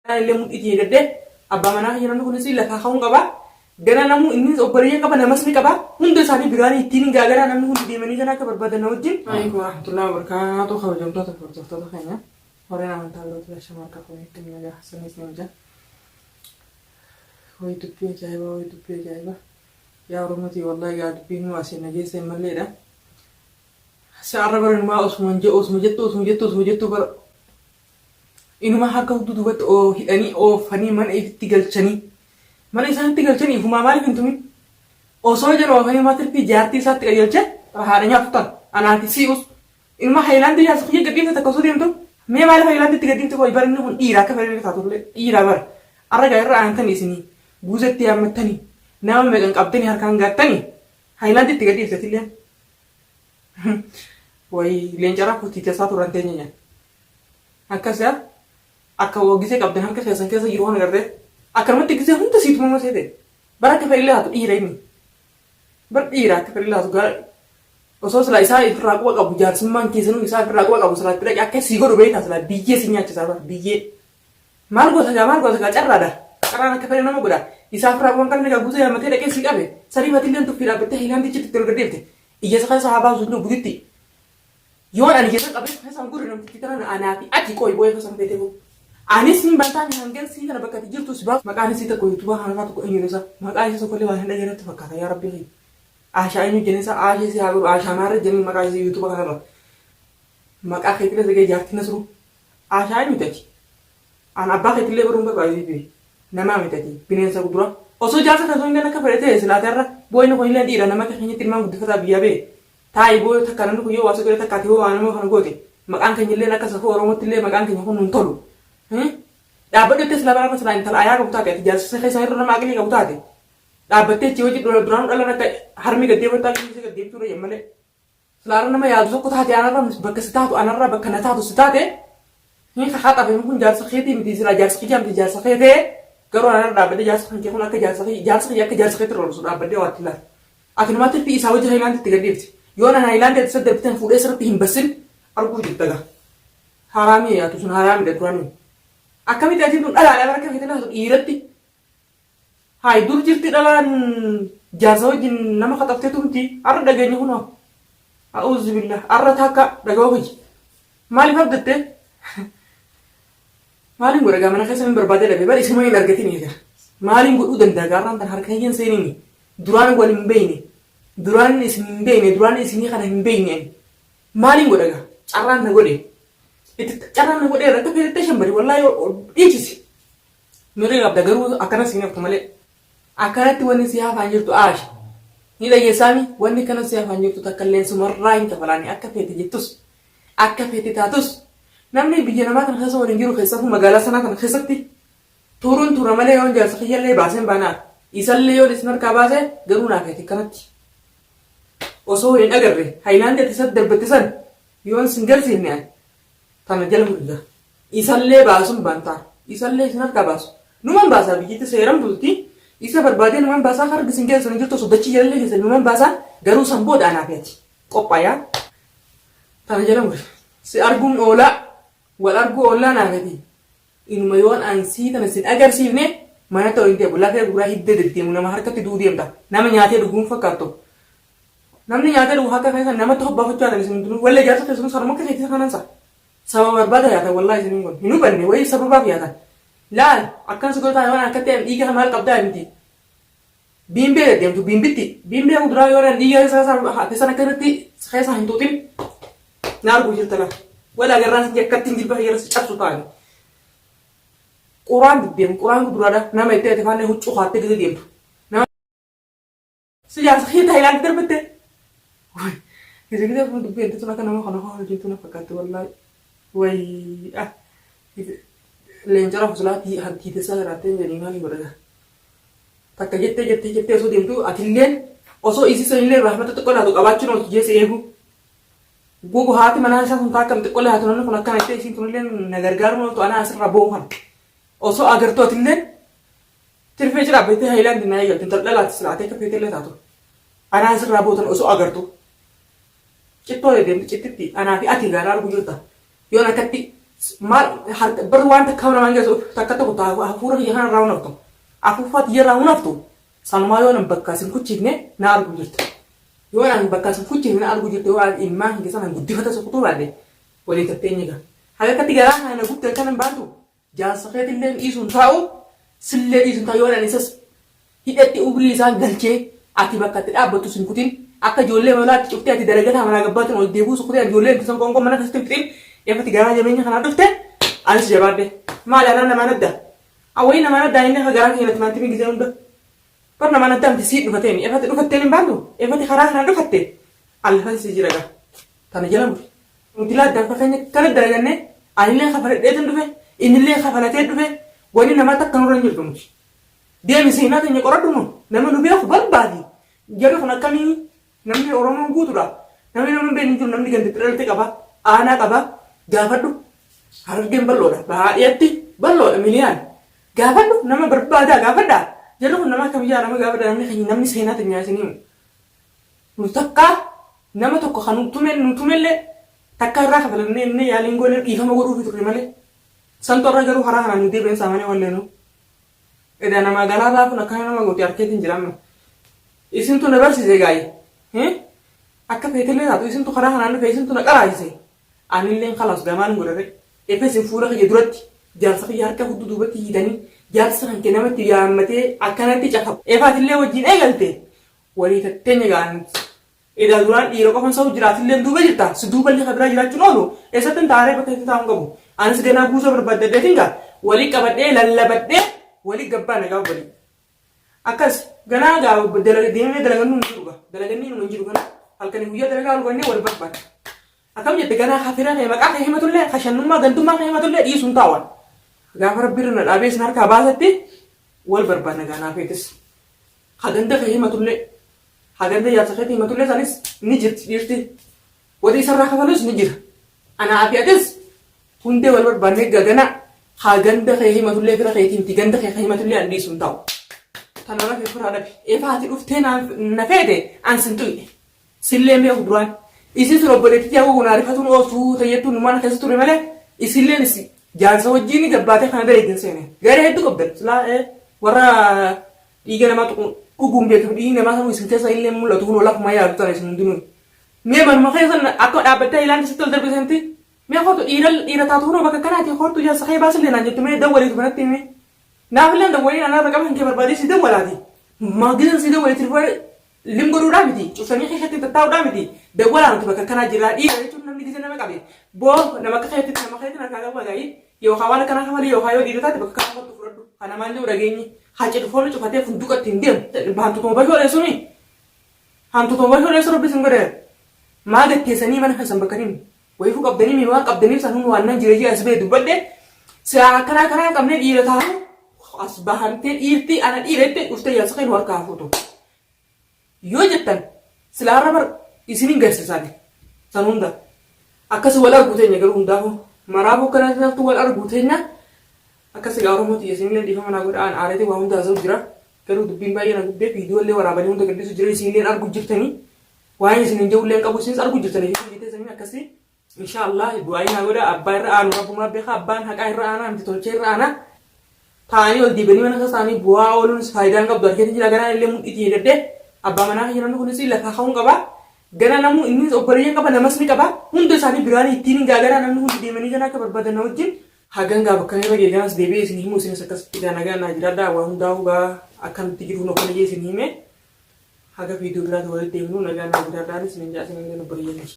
Illee mudhiitii hidhadhee abbaa manaa kiyya namni kunis lafaa ka'uun qaba. Gana namuu innis obboleeyyan qaba, namas ni qaba. Hunda isaanii biraanii ittiin hin gaaganaa namni hundi deemanii gana akka barbaadan na wajjin. Alaikum warahmatullahi wabarakatuh, kabajamtoota fi hordoftoota keenya warreen amantaa birootti lashama harka fuunitti nagaa sanis ni hojja. Wayi dubbii ajaa'ibaa, wayi dubbii ajaa'ibaa. Yaa Oromootii, wallahi gaa dubbiin nu asii nageessa hin malleedha. Sa'arra bara numaa osuma hin jedhu, osuma jettu, osuma jettu, osuma jettu, bara inuma harka hudduu duubatti oo hidhanii oofanii mana ifitti galchanii, mana isaanitti galchanii ifumaa maaliif hin tumin osoo jala oofanii maa tirfii jaartii isaatti qajeelche haadha nyaatu tan anaati si'us inuma Hayilaandii jaarsa kiyya gadhiifte takka osoo deemtu. Mee maaliif Hayilaandiitti gadhiifte? Koo bara inni kun dhiira akka fedhan taatullee dhiira bara arra gaa irra aantanii isinii guuzetti yaammattanii nama meeqan qabdanii harkaan gaattanii Hayilaandiitti gadhiifte tilleen wayi leenca rakkoo tiiteessaa turan teenya nyaata. Akkas yaa akka gisee qabdan harka keessan keessa jiru kana gartee akkanumatti gisee hunda sii tumama seete. Bara akka fedhillee haatu dhiira inni. Bara dhiira akka fedhillee haatu gara osoo silaa isaa ifirraa quba qabu, jaarsummaan keessanuu isaa ifirraa quba qabu, silaa itti dhaqee akka sii godhu beektaa, silaa biyyee si nyaachisaa bara biyyee. Maal goota gaa, maal goota gaa, carraadha. Carraan akka fedhe nama godha. Isaa ifirraa quba hin qabne gaa guutee yaammatee dhaqee sii qabe. Sadii batilleen tuffii dhaabbattee Hiilaandichitti itti ol gaddeebite. Ija isa keessa haa baasu hin buditti. Yoon ani keessa qabee keessaan gurri namtichi tana anaa fi ati qoy boo'ee keessan feetee boo. Anis hin bantaan hangan sii kana bakka ati jirtu si baasu. Maqaan isii tokko yuutuubaa kanarraa tokko eenyuun isaa maqaa isii tokkollee waan hin dhageenye natti fakkaata, yaa rabbii kiyya. Aashaa eenyu jenee isaa aashee si haa godhu, aashaa maarra jenee maqaa isii yuutuuba kanarra. Maqaa keetilee sagee jaartii Nasruu. Aashaa eenyu tati? An abbaa keetillee baruun barbaadu bee. Namaa miti ati bineensa gudura. Osoo jaarsa kan osoo hin akka fedhe ta'e silaate irra boo'inni kun illee dhiira nama akka keenyatti ilmaan guddifataa biyyaa bee. Taa'i boo'ee takka namni kun yoo waa si godhe, takka ati yoo waa nama kana goote, maqaan keenya illee akka safuu Oromootti illee maqaan keenya kun nun tolu. Dhaabbadhu itti silaa bara silaa intala ayaa qabu taate, ati jaarsa keessaa irra nama aqlii qabu taate dhaabbattee achi hojii duraanuu dhalan akka harmi gaddeebi'u taate ishee gaddeebituu dha malee. Silaa irra nama yaadu tokko taate, anarra bakka si taatu, anarra bakka na taatu si taate, hin kakaxafe kun jaarsa keetii miti, silaa jaarsa kiyyaa miti, jaarsa kee ta'e garuu anarra dhaabbadhee jaarsa kan kee kun akka jaarsa kiyya, jaarsa kiyya akka jaarsa keetti roorrisu dhaabbadhee waatti laata. Ati namaa tirfii isaa wajji Hayilaanditti gad dhiifte. Yoo nan Hayilaandii ati isa darbitan fuudhee sirriitti hin bassin arguu jirta gaa. Haraamii yaatu sun haraamidha duraanii. Akkamitti atiin tun dhalaadha bara akka feete laatu dhiiratti. Hayi dur jirti dhalaan jaarsa wajjin nama kaxaftee tumti har'a dhageenya kunoo. A'uuzu billah har'a takka dhaga'uu kiyya. Maaliif abdatte? Maaliin godha gaa, mana keessa hin barbaadee dhabe bara isuma hin argatin egaa. Maaliin godhuu danda'a gaa, har'aan tan harka kiyyan seenini. Duraan wal hin beekne. Duraan isin hin beekne, duraan isinii kana hin beekne ani. Maaliin godha gaa, carraan na godhe. Itti carraan na godheera akka feetettee shambari wallaahi dhiichisi. Mirga qabda garuu akkana siin haftu malee. Akkanatti wanni si hafaan jirtu aasha. Ni dhageessaami, wanni kana si hafaan jirtu takka illee sumarraa hin kafalaani akka feete jettus. Akka feete taatus namni biyya namaa kana keessa waliin jiru, keessafuu magaalaa sanaa kana keessatti turuun tura malee, yoon jaarsa kiyyallee baaseen baanaa isallee yoon isin harkaa baase garuu naa feete kanatti. Osoo waliin agarre Hayilaandii ati isatti darbatte san yoon sin garsiifne ani tana jala murga. Isallee baasuun baantaa. Isallee isin harkaa baasu. Numan baasaa, biyyatti seeran bulti. Isa barbaadee numan baasaa, harki isin keessa hin jirtu, osoo dachii jalallee keessa numan baasaa, garuu san booda anaa feeti. Qophaayaa. Tana jala muri. Si arguun oolaa. Wal arguu oollaa naa feeti. Inuma yoon an sii tana sin agarsiifne manatti ol hin deebu. Lafee gurraa hidda deddeemu nama harkatti du'uu deemta. Nama nyaatee dhuguun fakkaattu. Namni nyaatee dhugu akka keessa namatti hobbaafachuu haatan isin hundinuu. Wallee jaarsa keessanuu saruma akka keetii kanan sa. Sababa barbaada yaatan, wallaahi isiniin kun. Hin hubanne wayii sababaaf yaatan. Laal akkan si godhataa yoon akkatti an dhiiga maal qabdaa miti. Biimbee deddeemtu biimbitti. Biimbee kuduraa yoon an dhiiga keessan akkanatti keessaa hin tuutin. Na arguu jirta lafa. Wal agarraan si akkatti hin jilba fayyada si cabsu taa'ani. Quraan deddeemu quraan kuduraadha nama itti ati faana huccuu kaattee gadi deemtu. Nama si jaarsa kiyya Taayilaand darbatte. Gise gise kun dubbii inti tun akka nama kana hoo hojjetu na fakkaatti wallaahi. Wayi ah leenca rafu silaa hantiitessaa jiraattee hin jedhii maaliin godha. Takka jettee jettee jettee osoo deemtu atilleen osoo isii sanillee rahmata xiqqoo laatu qabaachuun ooltu jees eegu. Gogo haati manaa isaa sun taakka xiqqoo laatu namni kun akkana jettee isiin tunillee na gargaaruun ooltu anaa asirra boo'u kana. Osoo agartuu atilleen tirfee jira beektee Haayilaandi na eegalte intal dhalaati silaatee akka feetellee taatu. Anaa asirraa bootan osoo agartu. Cittoo deemtu cittitti anaa fi ati gaara arguu jirta. Yoon akkatti Maal harka bar waan takka namaan geessu takka tokko hafuura kiyya kana irraa hunaftu. Afuuffaa tiyya irraa hunaftu. Sanumaa yoo nan bakka isin kuchiifne na argu jirta. Yoo nan bakka isin kuchiifne na argu jirta yoo an ilmaan kiyya sana guddifata isa kutuu baadhe waliin tatteenye gaa. Haga akkatti garaa kana na gubdan kanan baantu jaarsa keetillee dhiisuun taa'u sillee dhiisuun taa'u yoo an isas hidhatti umrii isaa galchee ati bakka itti dhaabbattu sin kutin akka ijoollee malaatti cuftee ati dalagataa manaa gabbaatiin ol deebi'uu si kutin ijoollee itti san qoonqoo mana keessatti hin fixin efati garaa jabeenya kanaa dhufte anis jabaadhe maali anaan namaan adda awwayii namaan addaa inni akka garaa keenya natti maantimii gisee hunda bar namaan addaa miti sii dhufateeni efati dhufatteen hin baantu efati karaa kanaan dhufatte allafan sii jira gaa tana jala muri nuti laa addaan fakkeenya kana dalaganne anillee kafaladheetin dhufe innillee kafalatee dhufe wani namaa takka nurra hin jirtu nuti. Deemi seenaa teenya qoradhu nu nama nu beeku barbaadi. Jarri kun akkamii namni Oromoon guutuudha. Namni nama hin beekne hin jiru namni gandatti dhalate qaba. Aanaa qaba. Gaafadhu. Harargeen bal'oodha. Baadiyyaatti bal'oodha miliyaan. Gaafadhu nama barbaadaa gaafadhaa. Jarri kun nama akkamii jaa nama gaafadha namni keenya namni seenaa teenya isin himu. Nu takkaa nama tokko kan nu tume nu tumellee takka irraa kafalannee inni yaaliin goonee dhiifama godhuufi turre malee. Santu irra garuu karaa kanaan nu deebi'an saamanii walleenuu. Edaa namaa garaa laafuun akkana nama gooti arkeetiin jira amma. Isintu na barsiise gaayi. Akka feetellee taatu isintu karaa kanaan dhufe isintu na qaraasise. Anilleen kalaas gamaan godhare. Efa isin fuula kiyya duratti jaarsa kiyya harka hudduu duubatti hiitanii jaarsa kan kee namatti yaammatee akkanatti cafaqu. Efaatillee wajjin eegalte walii tatteenya gaanii. Edaa duraan dhiira qofan sa'u jira atilleen duuba jirta si duuballee ka biraa jiraachuun oolu eessattin taa'aree bakka itti taa'uun qabu anis ganaa guusa barbaaddadheetin gaa wali qabadhee lallabadhee wali gabbaa nagaa walii akkas ganaa gaa dalaga deemee dalagannu hin jiru gaa dalagannii numa hin jiru ganaa halkanii guyyaa dalagaa olgannee wal barbaada akkam jette ganaa hafira kee maqaa kee himatullee kashannummaa gandummaa kee himatullee dhiisuun taa'an gaafa rabbi irra na dhaabee isin harkaa baasatti wal barbaadna gaa naa feetis ka ganda kee himatullee Haa ganda jaarsa keetii himatullee sanis ni jirti dhiirti. Warri isarraa kafalus ni jira. Anaa fi atis hundee wal barbaannee gagana haa ganda kee himatullee fira keetii miti ganda kee himatullee an dhiisu hin ta'u. Tana rafi firaa dhabi. Efa ati dhuftee na feete an sin tuyne. Sillee beeku duraan. Isin sun obboleettii tiyaa kun arifatuun ooltu tayyattuun numaan keessa ture malee isilleen isi jaarsa wajjin gabbaatee kana dalaydin seene. Garee hedduu qabdan. Silaa warra Dhiiga namaa tuquun dhuguun beekamu dhiigni namaa sanuu isin keessa illee mul'atu kunoo lafuma yaadu tana isin hundinuu. Mee manuma keessa akka dhaabbattee ilaalcha sitti ol darbisanti mee kootu dhiira dhiira taatu kunoo bakka kanaati kootu jaarsa kee baasillee naan jettu mee dawwaliitu manatti himi. Naafillee dawwaliin anaa raqa kan kee barbaadee si dawwalaati. Maagisan si dawwalee tilfoon lim godhuudhaa miti cufsanii keessatti tattaa'uudhaa miti dawwalaa nuti bakka kanaa jirraa dhiira jechuun namni gisa nama qabe boo nama akka keetti nama keetti harkaa qaba gaa'ii yookaan waan akkanaa kafalii yookaan yoo dhiira taate bakka kanaa kottu fudhadhu kana maal jedhu dhageenyi Haa cilfoonni cufatee funduqa ittiin deemu. Hantutuma bashoo dheessumi. Hantutuma bashoo dheessu rabbi isin godhe. Maa gatteessanii mana keessan bakka hin wayifuu qabdanii mi waan qabdaniif san hundi waan nan jira jee as ba'e dubbadhe. Silaa akkanaa kanaa hin qabnee dhiira taatu as bahantee dhiirti ana dhiira jette dhuftee jaarsa kee nu harkaa fuutu. Yoo jettan silaa har'a bar isin hin garsiisani. San hunda. Akkas wal arguu teenya garuu hundaafuu maraafuu akkana naftu wal arguu teenya akkas egaa Oromoo tiyya isinillee dhiifama naa godha an aareetee waa hunda haasa'u jira garuu dubbiin baay'ee na gubdee viidiyoo illee waraabanii hunda gadhiisu jira isinillee argu jirtanii waan isin hin jedhullee hin qabu isinis argu jirtanii viidiyoo teessanii akkasii insha Allah du'aayii naa godha abbaa irra aanu rabbumaa beeka abbaan haqaa irra aanaa miti tolchee irra aanaa Taa'anii ol deebi'anii mana keessa taa'anii bu'aa ooluunis faayidaa hin qabdu. Argeetiin jira ganaan illee mudhiitii hidhadhee abbaa manaa kiyya namni kunis lafaa ka'uun qaba. Gana namuu innis obboleeyyan qaba namas ni qaba. Hunda isaanii biraanii ittiin hin gaaganaa namni hundi deemanii gana akka barbaadan na wajjin. Hagan gaa bakka irra ga'e ganas deebi'ee isin himuu isinis akkasitti gaa nagaan naa jiraadhaa waa hundaa'uu gaa akkanatti jiru kun akkana jee isin hime. Haga viidiyoo biraatti walitti deemnu nagaan naa jiraadhaan isin hin jaa isin hin obboleeyyan.